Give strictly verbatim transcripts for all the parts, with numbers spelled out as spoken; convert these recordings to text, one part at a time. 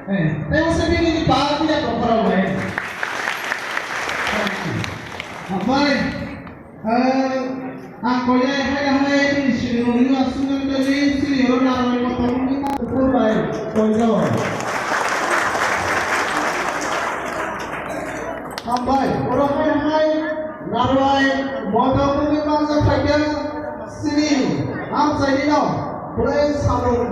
Eh, tei se bini ni pa puja ko khorok bai. Hambai, eh, ang koya hai hai ni sini nuri asung nang tadi sini ro na ro ko tong ni ta pur bai koyo. Hambai, oro hai hai narwai moto mungwi mangsa khaikhe sini amchaini no phurai samung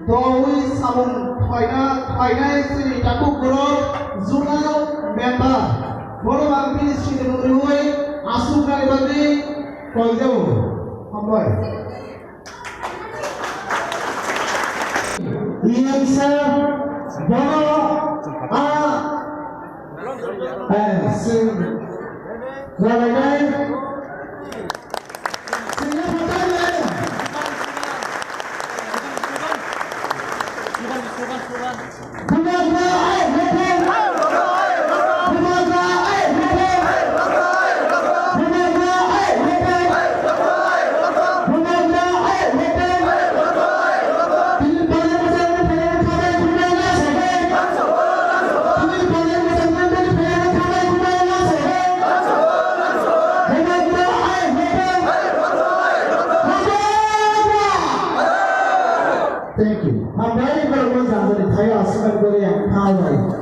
dowi samung khaina khainai sini takhuk borok zonal member borok ang bini sini mungwi asuk nai bagwi koijao. Hambai. Iyang sa bono a, eh, sing, galagai. Sing, galagai. Thank you. Hambai, borok no jangani thaio aswk khe borok yang kha bai.